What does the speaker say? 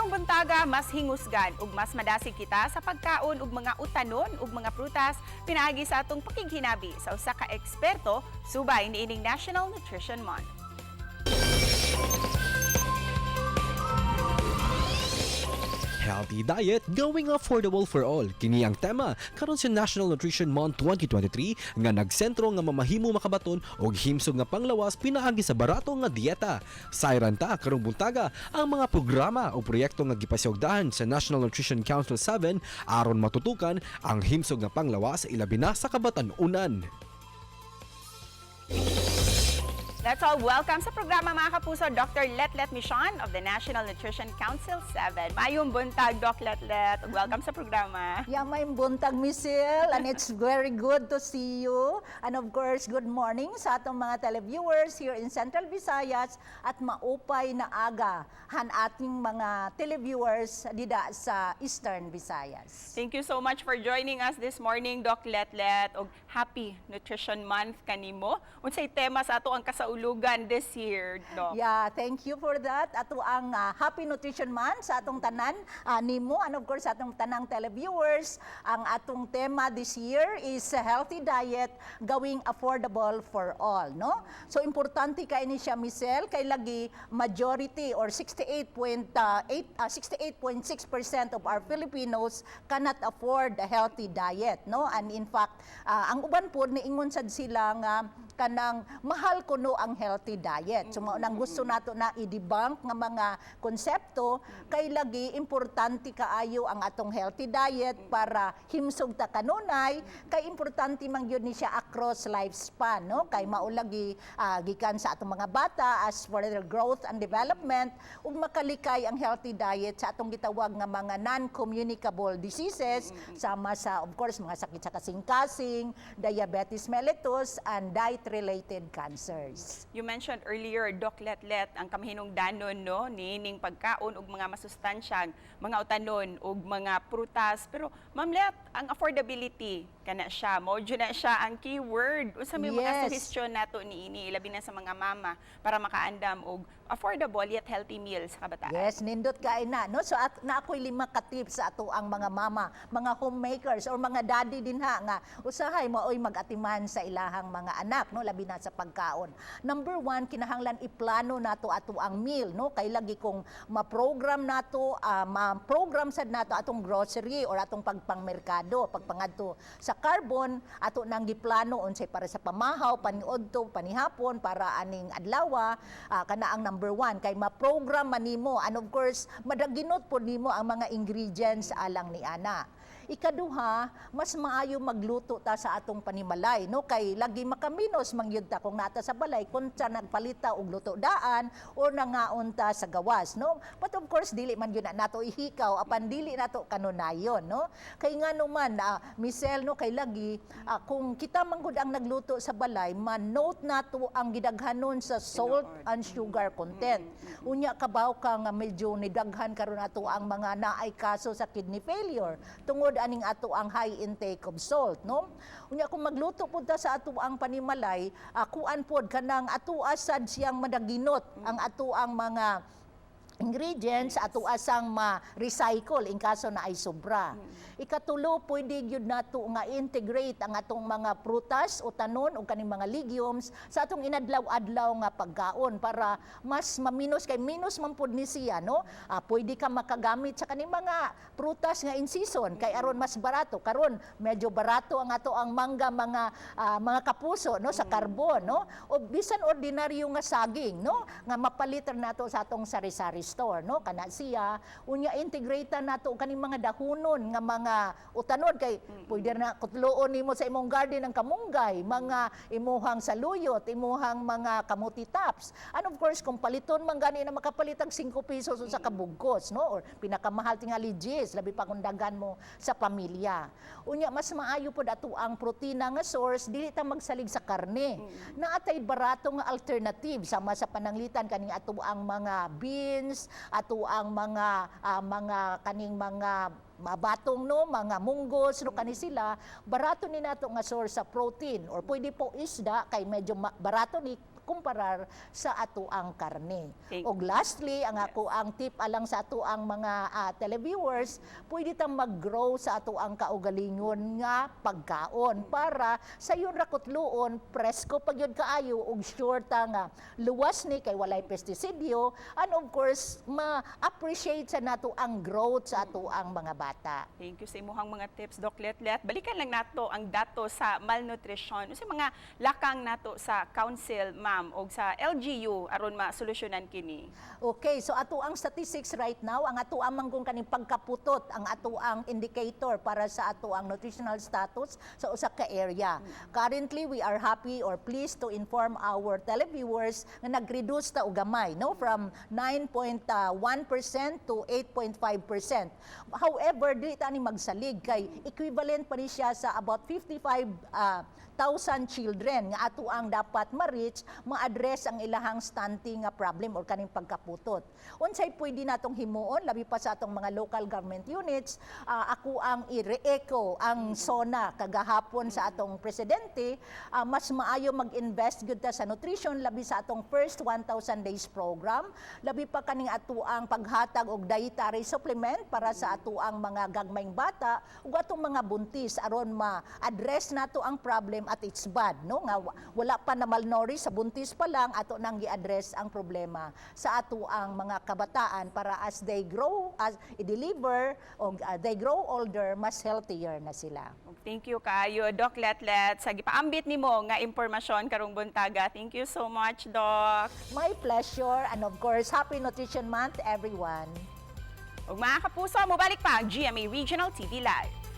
Karong buntaga, mas hingusgan ug mas madasig kita sa pagkaon og mga utanon ug mga prutas pinaagi sa atong pakighinabi sa usa ka eksperto subay niining National Nutrition Month. Healthy diet going affordable for all. Kini ang tema karon sa National Nutrition Month 2023 nga nagsentro nga mamahimo makabaton og himsog nga panglawas pinaagi sa barato nga dieta. Sayran ta karong buntaga ang mga programa o proyekto nga gipasiugdahan sa National Nutrition Council 7 aron matutukan ang himsog nga panglawas, ilabi na sa kabatan-unan. Let's all welcome sa programa, mga kapuso, Dr. Letlet Michon of the National Nutrition Council 7. Maayong buntag, Doc Letlet. Ug welcome sa programa. Yeah, maayong buntag, Michelle, and it's very good to see you. And of course, good morning sa atong mga televiewers here in Central Visayas at maupay na aga han ating mga televiewers dida sa Eastern Visayas. Thank you so much for joining us this morning, Doc Letlet. Og happy Nutrition Month kanimo. Unsay tema sa ato ang kasaulugan this year, Doc? Yeah, thank you for that. Ato ang Happy Nutrition Month sa atong tanan nimo and of course sa atong tanang televiewers. Ang atong tema this year is a healthy diet going affordable for all, no? So importante kay ni siya, Michelle, kay lagi majority or 68.8 68.6% of our Filipinos cannot afford a healthy diet, no? And in fact, ang uban pod niingon sad sila nga kanang mahal kuno ang healthy diet. So mao nang gusto nato na i-debunk nga mga konsepto kay lagi importante kaayo ang atong healthy diet para himsog ta kanunay, kay importante man gyud ni siya across lifespan, no? Kay mao lagi gikan sa atong mga bata as for their growth and development ug makalikay ang healthy diet sa atong gitawag nga mga non-communicable diseases sama sa, of course, mga sakit sa kasing-kasing, diabetes mellitus and diet-related cancers. You mentioned earlier, Doc Letlet, ang kamahinungdanon, no, niining pagkaon og mga masustansyang mga utanon ug mga prutas. Pero Ma'am Let, ang affordability kana siya, mao jud na siya ang keyword. Unsa may mga suhestyon nato niini, ilabi na sa mga mama, para makaandam og affordable yet healthy meals sa kabataan? Yes, nindot kay na, no? So at na ako'y lima ka tips sa ato ang mga mama, mga homemakers or mga daddy din ha nga usahay maoy mag-atiman sa ilahang mga anak, no, labi na sa pagkaon. Number one, kinahanglan iplano nato ato ang meal, no? Kay lagi kung ma-program nato, ma-program sad nato atong grocery or atong pagpangmerkado, pagpangadto sa Carbon, ato nang giplano unsay para sa pamahaw, paniudto, panihapon, para aning adlaw, kana ang number one kay ma-program man nimo and of course madaginot pod nimo ang mga ingredients alang ni ana. Ikaduha, mas maayo magluto ta sa atong panimalay, no? Kay lagi makaminos mangyud ta kung nata sa balay kung sa nagpalita og luto daan o nangaon ta sa gawas, no? But of course dili man gyud na nato ihikaw apan dili nato kanunayon, no? Kay ngano man, Michelle, no, kay lagi kung kita man gud ang nagluto sa balay, ma-note nato ang gidaghanon sa salt Tinuod. and sugar content. Unya kabaw ka nga medyo nidaghan karon ato ang mga naay kaso sa kidney failure tungod aning ato ang high intake of salt, no? Unya kung magluto pud ta sa ato ang panimalay, kuan pod kanang ato asad siyang madaginot ang ato ang mga ingredients, ato asang ma-recycle in kaso na ay sobra. Ikatulo, pwede gyud nato nga integrate ang atong mga prutas o tanon o kaning mga legumes sa atong inadlaw-adlaw nga pagkaon para mas maminos kay minus man pud ni siya, no? Pwede ka makagamit sa kaning mga prutas nga in season kay aron mas barato. Karon medyo barato ang ato ang mangga, mga kapuso, no, sa Carbon, no? O bisan ordinaryo nga saging, no, nga mapalitan nato sa atong sari-sari store, no, kana siya. Unya integrate nato kaning mga dahunon nga mga utanon kay pwede na kutloon nimo sa imong garden ang kamunggay, mga imuhang saluyot, imuhang mga kamuti tops. And of course, kung paliton man gani na makapalit ang 5 pesos sa kabugkos, no, or pinakamahal tingali 10, labi pa kung dagan mo sa pamilya. Unya mas maayo pod ato ang protina nga source, dili ta magsalig sa karne. Naatay barato nga alternative sama sa pananglitan kaning ato ang mga beans, ato ang mga kaning mga mabatong, no, mga munggos, no, kani sila barato ni nato nga source sa protein or pwede po isda kay medyo barato ni. kumparar sa ato ang karne. Thank Og lastly, ang ako ang tip alang sa ato ang mga televiewers, pwede tang mag-grow sa ato ang kaugalingon nga pagkaon para sayon ra kutluon, presko pag yun kaayo ug sure ta nga luwas ni kay walay pestisidyo, and of course ma-appreciate sa nato ang growth sa ato ang mga bata. Thank you sa imuhang mga tips, Doc Letlet. Balikan lang nato ang dato sa malnutrition. Unsa mga lakang nato sa council, ma'am, o sa LGU aron masolusyonan kini? Okay, so ato ang statistics right now, ang ato ang manggong kaning pagkaputot, ang ato ang indicator para sa ato ang nutritional status sa usa ka area. Currently, we are happy or pleased to inform our televiewers nga nag-reduce ta og gamay, no, from 9.1% to 8.5%. However, dili ta ni magsalig kay equivalent pa ni siya sa about 55 thousand children nga ato ang dapat ma-reach, ma-address ang ilahang stunting nga problem or kaning pagkaputot. Unsay pwede natong himuon labi pa sa atong mga local government units, ako ang i-re-echo ang SONA kagahapon sa atong presidente, mas maayo mag-invest gyud ta sa nutrition labi sa atong first 1,000 days program, labi pa kaning ato ang paghatag og dietary supplement para sa ato ang mga gagmayng bata ug atong mga buntis aron ma-address nato ang problem at its bud, no, nga wala pa na malnourished sa buntis pa lang, ato nang gi-address ang problema sa ato ang mga kabataan para as they grow, as i-deliver o they grow older, mas healthier na sila. Thank you kaayo, Doc Letlet, sa gipaambit nimo nga impormasyon karong buntaga. Thank you so much, Doc. My pleasure, and of course, happy Nutrition Month, everyone. Ug mga kapuso, mobalik pa ang GMA Regional TV Live.